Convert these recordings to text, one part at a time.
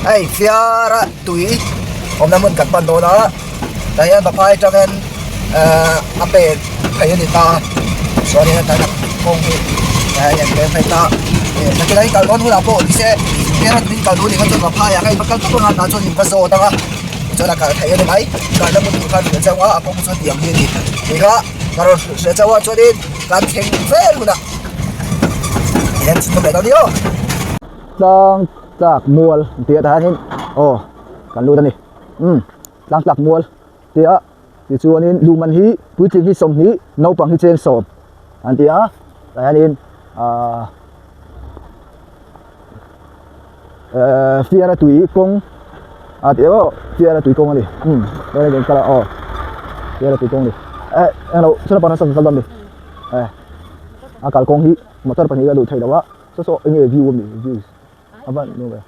Hei fiara tui awmna hmun kan pan dawn a tah hian Vaphai atangin ahh a pen phei a ni ta chuanin a tlai kawng hi tah hian an leng phei ta nakinah in kal dawn hunah pawh ni se fiara tui in kal duh a nih kha chuan Vaphai ah kha in va kal tawp ang a tah chuan in va zawt ang a tichuan a kal theih a ni mai kalna hmun tur khan hrilh chauh a a kawng chu tiang hi a ni tih kha ka rawn hrilh chauh a chuanin kan thleng vel hunah in en chhunzawm leh dawn a ni aw. Tlang tlak mual tih ah hianin aw kan lut a ni umm tlang tlak mual tih a tichuanin luhman hi puitling hi sawmhnih naupang hi cheng sawm an ti a tah hianin ahh ehh fiara tui kawng a tih aw fiara tui kawng a ni umm chuanin kan kal a aw fiara tui kawng a ni eh englo saw lampang ah sawn kan kal dawn a ni eh a kalkawng hi motor pahnih a luh theih loh a. Saw saw enge view ami views a van nuam ve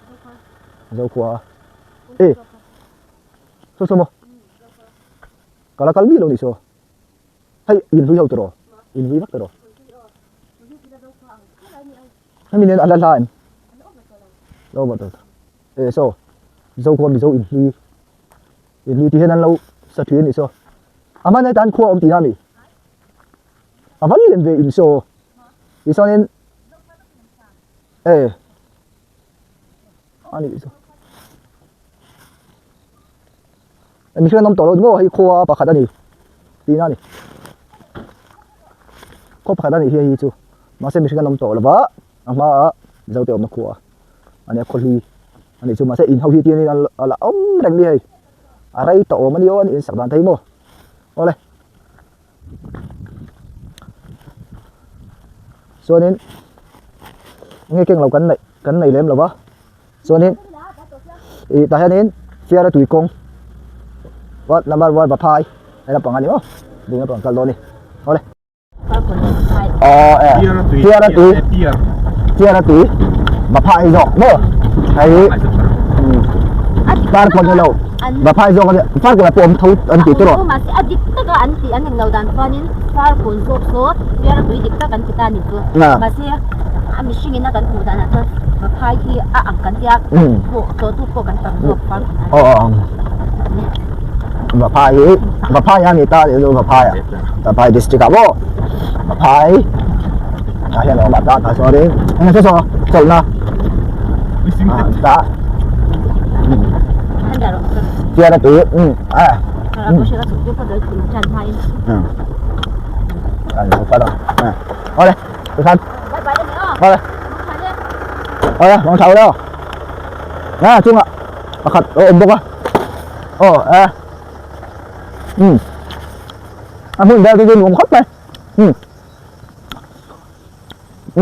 Zokhua a e saw saw maw ka la kal miah lo nih saw hei in hlui ho tawh rawh in hlui vak tawh rawh hemi nen a la hla em la over tawh e saw Zokhua Mizo in hlui in hlui tih hian an lo sa thin a nih saw a hman heta an khua a awm tihna ami a va lian ve in saw. Tichuanin e a nih chu mihring an awm tawh lo maw hei khua pakhat a ni tihna a ni khaw pakhat a nih hi hei chu mahse mihring an awm tawh lo va a hmaah Mizote awmna khua a nia khaw hlui a nih chu mahse in ho hi tiangin a la awm reng ni hei a rei tawh awm a ni aw a nih in sak dan thei maw awle. Chuanin nge keng lo kan neih kan nei lem lo va chuanin ih tah hianin fiara tui kawng ward number one Vaphai he lampang a ni maw ding lampang kal dawn a ni awle. Aw e fiara tui fiara tui Vaphai zawk maw hei hi Farkawn ni lo Vaphai zawk a nia Farkawn ah pawh awm tho an tih tur aw. Mahse a dik taka an tih an englo dan chuanin Farkawn zawk saw fiara tui dik tak an ti ta a nih chu. Mahse a mihring ina kan hmuh danah chuan Vaphai hi a ang kan tia pawh tlawhtu pawh kan tam zawk Farkawn ah. Aw aw Vaphai hi Vaphai a ni ta a nih chu Vaphai ah Vaphai district ah maw Vaphai tah hian a awm a ta tah chuanin eng nge saw chawlhna ta fiara tui a awle tikhan awle awle mang tha ule aw a chungah pakhat a awm bawk a aw e a hmun vel te chu nuam khawp mai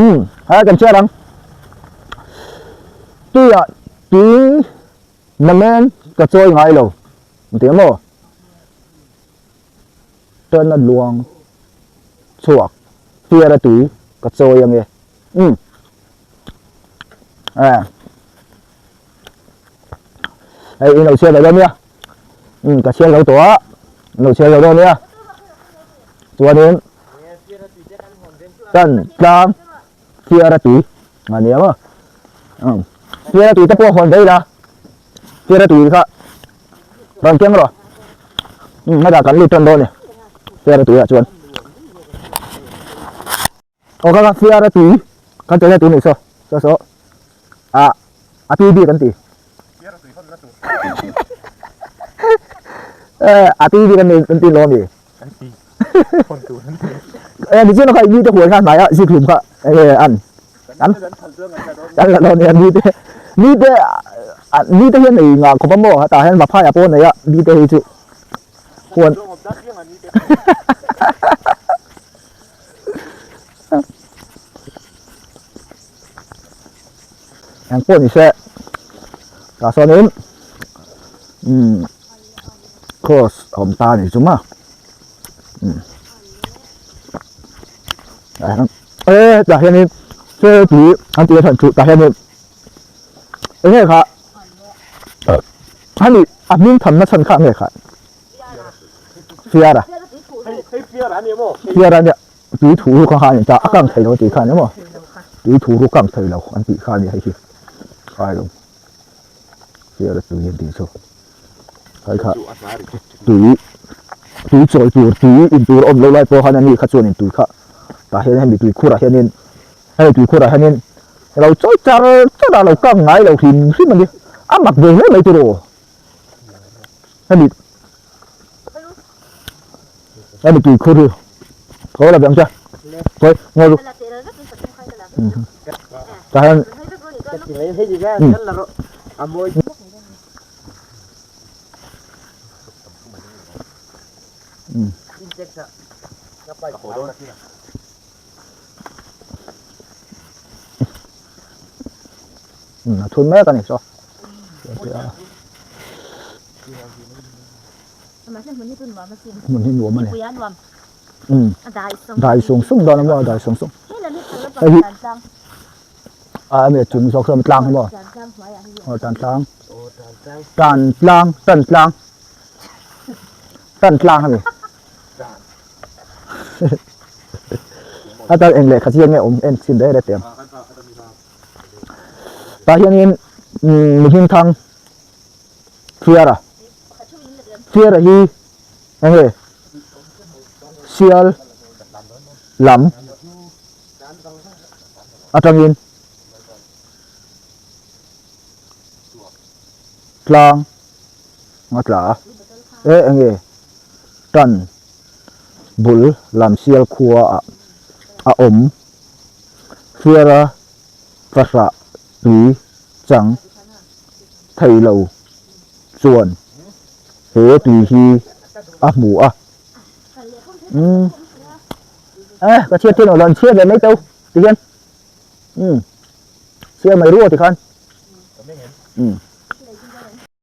umm a kan chhiar ang tuiah tui namen ka chawi ngai lo an ti maw tan a luang chhuak fiara tui ka chawi ange umm e hei in lo chhiar lo dawn nia umm ka chhiar lo tawh a in lo chhiar lo dawn nia chuanin Tan tlang fiara tui a ni ang a fiara tui te pawh hawn daih la fiara tui kha rawn keng rawh umm hetah kan lut tan dawn a ni fiara tui ah chuan aw kha kha fiara tui kan tih na tur nih saw saw saw ah a tui bik an ti a tui bik an ti lo a mi. Eh ni chuan kha mi te huai kha hnai a zik hlum kha eh an an kan la dawn nia mi te mi te mi te hian nei ngah khawp a maw hetah hian Vaphai ah pawh a nei a mi te hi chu huan eng pawh ni se tah sawnin umm cross a awm ta a ni chu maw umm e tah hianin chaw tui an tih a chhan chu tah hianin eng nge kha a nih a hming thamna chhan kha nge kha fiara fiara nia tui thu ru kha kha a ni ta a kang thei lo a tih kha a ni maw tui thu ru kang thei lo an tih kha a ni hei hi. Fiara tui an tih chu khai kha tui tui chawi tur tui in tur awm lo lai pawh khan ani kha chuan in tui kha tah hian hemi tui khurah hianin hemi tui khurah hianin lo chawi char char a lo kang ngai lo hrim hrim a ni a mak ve hle mai tiraw hemi hemi tui khur hi thaw la ve ang che thawi ngawi ru tah hian A thun mek a ni saw hmun hi nuam a ni dai sung sung dawn a maw dai sung sung hei hi a mi chung zawk sawn tlang hi maw aw tan tlang tan tlang tan tlang tan tlang a ni a tan eng lehkha chiang nge awm en chhin reng reng teh ang tah hianin mihring thang fiara fiara hi eng nge sial lam atangin tlang a tla a e eng nge tan bul lam sial khua ah a awm fiara fahrah tui chang thei lo chuan he tui hi a hmu a umm eh ka chhiat thin lo an chhiat leh mai tho ti hian umm chhiar mai ruah ti khan umm.